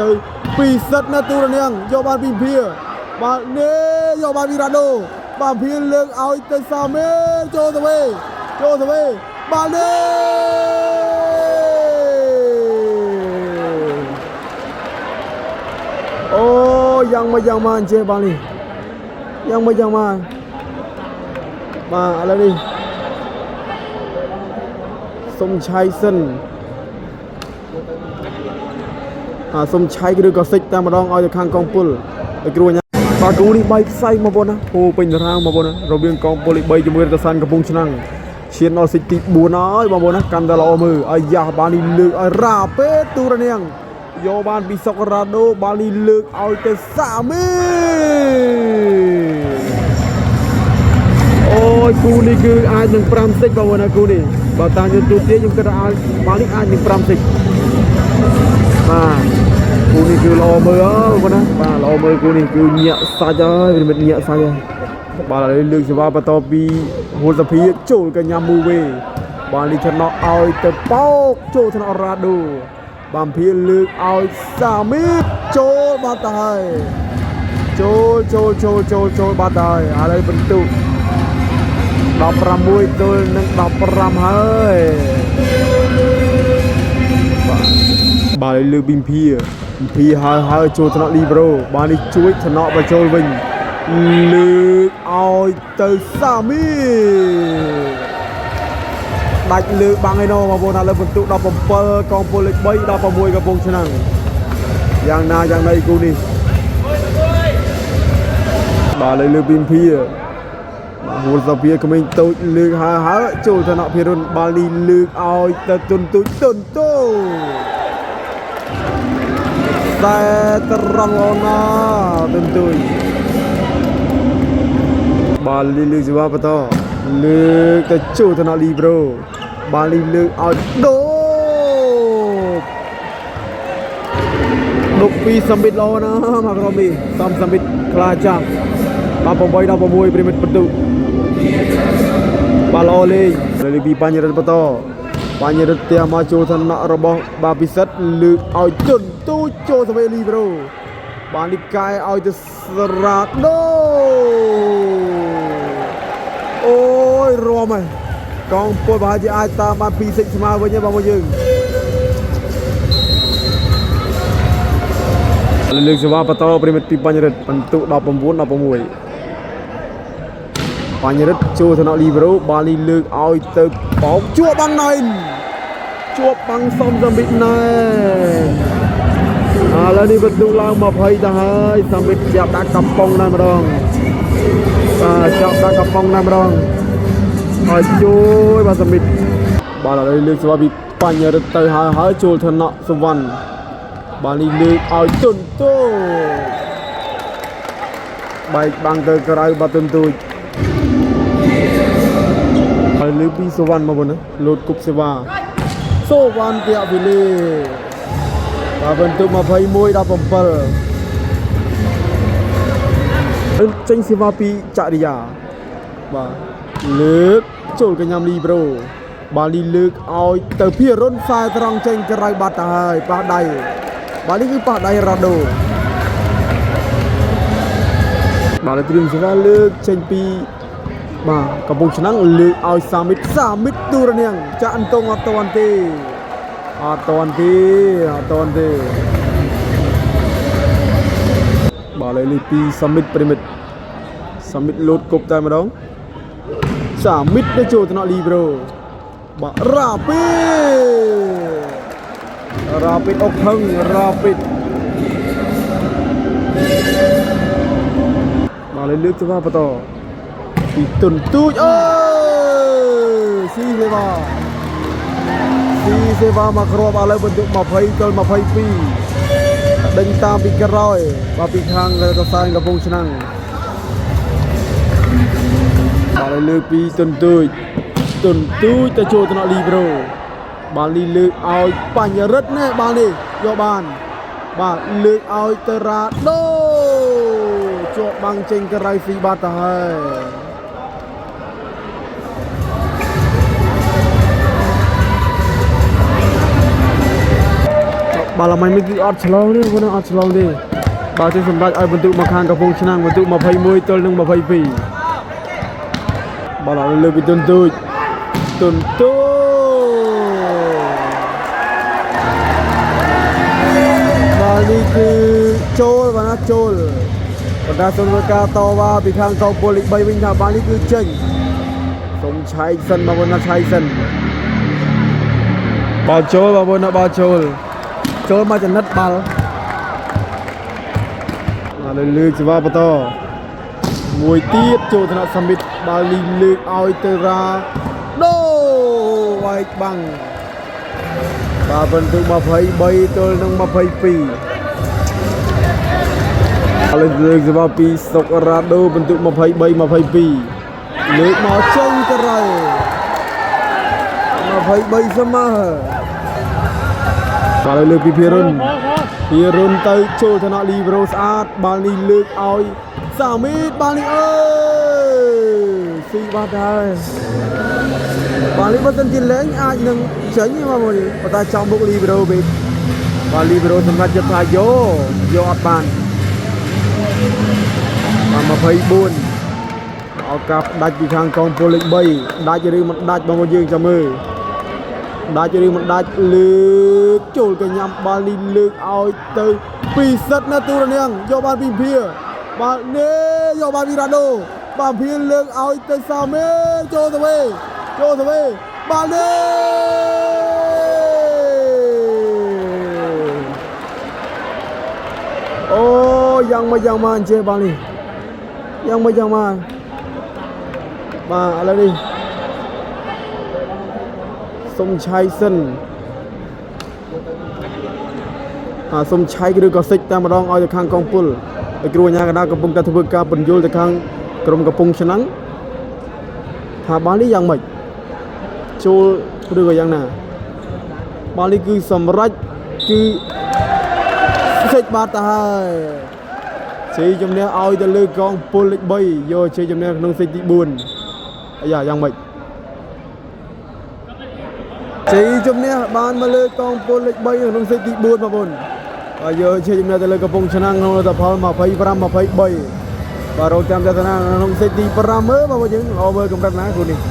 ទៅពីសិតណាទូរនាងយកបានពីភាបាទនេះយកបានពីរ៉ាដូបាទភាលើកឲ្យទៅសាមេចូលទៅវិញចូលទៅវិញបាទនេះអូយ៉ាងមកយ៉ាងមកអញ្ចេះបាទនេះយ៉ាងមកយ៉ាងមកបាទឥឡូវនេះសុំឆៃសិនអាសុំឆៃឬក៏សិចតែម្ដងឲ្យទៅខាងកងពលឲ្យគ្រួញ៉ាបាទគូនេះបែកផ្សែងមកបងណាហូពេញតារាងមកបងណារវាងកងពលលេខ3ជាមួយរតសានកំពង់ឆ្នាំងឈានដល់សិចទី4ហើយបងប្អូនណាកាន់តែល្អមើលអាយ៉ាបាននេះលើកឲ្យរ៉ាពេទូរនាងយកបានពីសុករ៉ាដូបាននេះលើកឲ្យទៅសាមីអូយគូនេះគឺអាចនឹង5សិចបងប្អូនណាគូនេះបើតាមយើងទូទាខ្ញុំគិតថាអាចបាននេះអាចនឹង5សិចបាទគូនេះគឺល្អមើលអើបងប្អូនណាបាទល្អមើលគូនេះគឺញាក់សាច់ហើយវាមិនញាក់សាច់ហើយបាទឥឡូវលើកសេវាបន្តពីហួលសភាចូលកញ្ញាមូវេបាទនេះថ្នាក់ឲ្យទៅបោកចូលថ្នាក់រ៉ាដូបាទភាលើកឲ្យសាមីចូលបាត់ទៅហើយចូលចូលចូលចូលចូលបាត់ទៅហើយឥឡូវបន្ទុក16ទល់នឹង15ហើយបាទលើប៊ីមភីភីហើយហើយចូលថ្នាក់លីប្រូបាទនេះជួយថ្នាក់បញ្ចូលវិញលើកឲ្យទៅសាមីដាច់លើបាំងឯណោះបងប្អូនឥឡូវបន្ទុក17កងពលលេខ3 16កំពង់ឆ្នាំងយ៉ាងណាយ៉ាងណីគូនេះបាទលើប៊ីមភីបាទហួលសាភាក្មេងតូចលើកហើយហើយចូលឋានៈភិរុនបាលីលើកឲ្យទៅទុនទូចទុនទូតែត្រង់អូណាទុនទូចបាលីលើកសេវាបន្តលើកទៅចូលឋានៈលីប្រូបាលីលើកឲ្យដូបដុកពីសម្បិតល្អណាស់មកក្រុមនេះសំសម្បិតខ្លាចាស់18 16ប្រិមិត្តបន្ទុកបាទល្អលេងលេខពីបញ្ញរិទ្ធបន្តបញ្ញរិទ្ធផ្ទះមកចូលឋានៈរបស់បាពិសិដ្ឋលើកឲ្យជន់ទូចចូលសវេលីប្រូបាននេះកែឲ្យទៅស្រាដូអូយរំហើយកងពលប្រហែលជាអាចតាមបាន2សិចស្មើវិញហើយបងប្អូនយើងលើកសេវាបន្តប្រិមិត្តពីបញ្ញរិទ្ធបន្ទុក19 16បញ្ញរិទ្ធចូលឋានៈលីប្រូបាលីលើកឲ្យទៅបោកជួបបាំងណែនជួបបាំងសំសម្បិតណែនឥឡូវនេះបន្ទុកឡើង20ទៅហើយសម្បិតចាប់ដាក់កំប៉ុងដែរម្ដងបាទចាប់ដាក់កំប៉ុងដែរម្ដងហើយជួយបាទសម្បិតបាទឥឡូវលើកស្វាពីបញ្ញរិទ្ធទៅហើយហើយចូលឋានៈសវណ្ណបាលីលើកឲ្យទុនទូបែកបាំងទៅក្រៅបាទទុនទូចហើយលើពីសវណ្ណមកបងណាលោតគប់សេវាសូវណ្ណពវិលេបាទបន្ទុក21 17ចេញសេវាពីចរិយាបាទលើកចូលកញ្ញាំលីប្រូបាលីលើកឲ្យទៅភារុនខ្សែត្រង់ចេញក្រៅបាត់ទៅហើយប៉ះដៃបាលីគឺប៉ះដៃរ៉ាដូបាទត្រៀមសេវាលើកចេញពីបាទកំពង់ឆ្នាំងលើកឲ្យសាមីតសាមីតទូរនាងចាក់អន្តងអត់តាន់ទេអត់តាន់ទេអត់តាន់ទេបាទឥឡូវនេះពីសាមីតប្រិមិត្តសាមីតលោតគប់តែម្ដងសាមីតទៅចូលថ្នាក់លីប្រូបាទរ៉ាពីរ៉ាពីអុកថឹងរ៉ាពីបាទឥឡូវលើកទៅបន្តពីទុនទូចអូស៊ីសេវាស៊ីសេវាមកគ្រាប់ឥឡូវបន្ទុក20ទល់22ដេញតាមពីក្រោយបាទពីខាងកសែងកំពង់ឆ្នាំងបាទឥឡូវលើកពីទុនទូចទុនទូចទៅចូលថ្នាក់លីប្រូបាទលីលើកឲ្យបញ្ញរិទ្ធណែបាទនេះយកបានបាទលើកឲ្យទៅរ៉ាដូជាប់បាំងចេញក្រៅស៊ីបាត់ទៅហើយ បាល់ល្មិញនេះគឺអត់ឆ្លងទេបងអត់ឆ្លងទេបាទជាសម្រាប់ឲ្យបន្ទុកមកខាងកំពង់ឆ្នាំងបន្ទុក21ទល់នឹង22បាល់លើពីទុនទូចទុនទូចបាល់នេះគឺចូលបាទណាចូលបណ្ដាសូមធ្វើការតវ៉ាពីខាងកងពលលេខ3វិញថាបាល់នេះគឺចេញសូមឆែកសិនបងប្អូនណាឆែកសិនបាល់ចូលបងប្អូនណាបាល់ចូលចូលមកចំណិតបាល់បាទលើលើកសេវាបន្តមួយទៀតចូលថ្នាក់សមិទ្ធបាល់នេះលើកឲ្យទៅរ៉ាដូវាយបាំងបាទបន្ទុក23ទល់នឹង22ឥឡូវលើកសេវាពីសុករ៉ាដូបន្ទុក23 22លើកមកចេញក្រៅ23ស្មើបាទលើកពីភិរុនភិរុនទៅចូលឋានៈលីប្រូស្អាតបាល់នេះលើកឲ្យសាមីតបាល់នេះអើយស៊ីបាត់ហើយបាល់នេះបើមិនជាលេងអាចនឹងចេញមកមួយប៉ុន្តែចំមុខលីប្រូពេកបាទលីប្រូសម្រាប់ចិត្តថាយកយកអត់បានបាទ24ឱកាសដាច់ពីខាងកងពលលេខ3ដាច់ឬមិនដាច់បងប្អូនយើងចាំមើលដាច់ឬមិនដាច់លើកចូលកញ្ញាំបាល់នេះលើកឲ្យទៅពីសិតណាទូរនាងយកបានពីភាបាល់នេះយកបានពីរ៉ាដូបាទភាលើកឲ្យទៅសាមេចូលទៅវិញចូលទៅវិញបាល់នេះអូយ៉ាងមកយ៉ាងមកអញ្ចេះបាល់នេះយ៉ាងមកយ៉ាងមកបាទឥឡូវនេះសុំឆៃសិនអាសុំឆៃឬក៏សិចតែម្ដងឲ្យទៅខាងកងពលហើយគ្រូអាជ្ញាកណ្ដាលកំពុងតែធ្វើការពន្យល់ទៅខាងក្រុមកំពង់ឆ្នាំងថាបាល់នេះយ៉ាងម៉េចចូលឬក៏យ៉ាងណាបាល់នេះគឺសម្រេចគឺសិចបាត់ទៅហើយជ័យជំនះឲ្យទៅលើកងពលលេខ3យកជ័យជំនះក្នុងសេចទី4អាយ៉ាយ៉ាងម៉េចជ័យជំនះបានមកលើកងពលលេខ3ក្នុងសេចទី4បងប្អូនបាទយកជ័យជំនះទៅលើកំពង់ឆ្នាំងក្នុងលទ្ធផល25 23បាទរកចាំទស្សនាក្នុងសេចទី5មើលបងប្អូនយើងល្អមើលកម្រិតណាគ្រូនេះ។